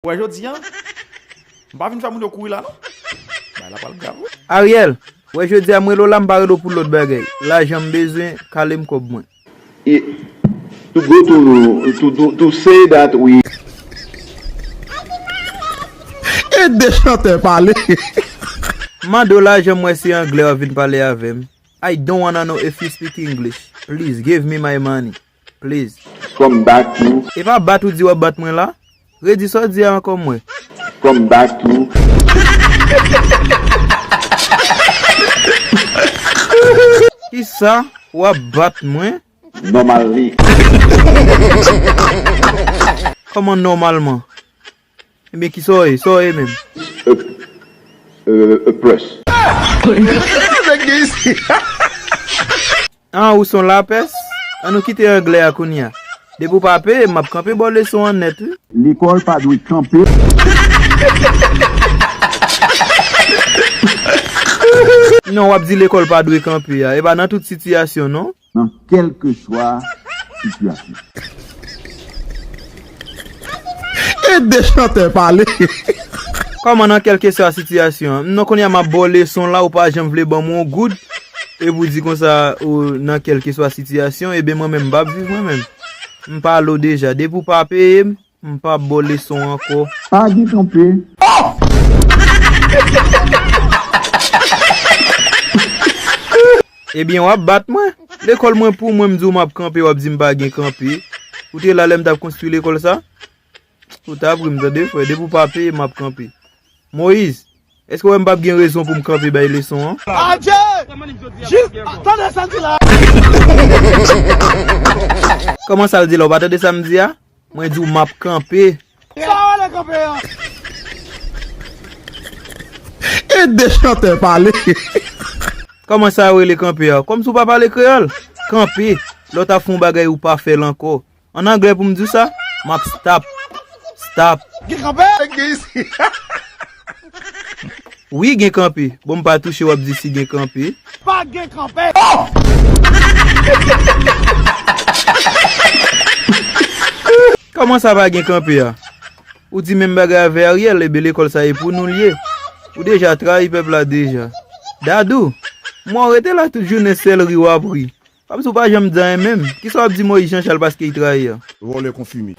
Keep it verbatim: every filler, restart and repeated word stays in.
Wè jodi a, m pa vin fè moun yo kouri la non. Bagay la pral grav wi. Ariel, wè jodi a m rele w la, m pa rele w pou lòt bagay. Lajan m bezwen, kale m kòb mwen. It, to go to, to, to, to say that we E de chantè pale. M mande w lajan m, wè se anglè w ap vin pale avè m. I don't wanna know if you speak English. Please, give me my money. Please. From back to E pa bat ou di w ap bat mwen la? Redi sa w di a ankò m wè. From back to Kisa? W ap bat mwen? Normally. Kòman nòmalman? Ebyen, kisa w ye? Sa w ye menm? A, a, a press. Ah, ou se yon lapès? An nou kite anglè a kounye a. Depi w pa peye m, m ap kanpe bò leson an nèt wi. Lekòl pa dwe kanpe. Non, w ap di lekòl pa dwe kanpe a. E pa nan tout sitiyasyon non. Nan kèlkeswa sitiyasyon. E de chantè pale. Kòman nan kèlkeswa sitiyasyon an? Non, kounye a m ap ba w leson la, ou pa janm vle ban m yon goud. Epi w di konsa, ou nan kèlkeswa sitiyasyon, ebyen mwen menm m p ap viv mwen menm. M pale w deja, depi w pa peye m, m p ap ba w leson ankò. Pa gen kanpe. Ebyen w ap bat mwen. Lekòl mwen pou mwen, m di w m ap kanpe, w ap di m pa gen kanpe. Ou te la lè m t ap konstwi lekòl sa? Ou t ap ri m tande frè, depi w pa peye m ap kanpe. Moyiz, èske w wè m p ap gen rezon pou m kanpe bay leson an? Adje! Jis, tande sa m di la. Kòman sa l di la, ou pa tande sa m di a? Mwen di w m ap kanpe. Sa w rele kanpe a? E de chantè pale. Kòman sa yo rele kanpe a? Kòmsi w pa pale kreyòl? Kanpe. Lè w ta fè yon bagay ou pa fè l ankò. An anglè pou m di w sa? M ap stop. Stop. Gen kanpe? Wi, gen kanpe. Bon, m pa touche, w ap di si gen kanpe. Pa gen kanpe. Kòman sa pa gen kanpe a? Ou di menm bagay avè Ariel, ebyen lekòl sa e pou nou l ye. Ou deja trayi pèp la deja. Dadou, m wè w rete la tout jounen sèl ri w ap ri. Kòmsi w pa janm di anyen menm. Kisa w ap di Moyiz Jan Chal paske l trayi a? Vòlè konfime.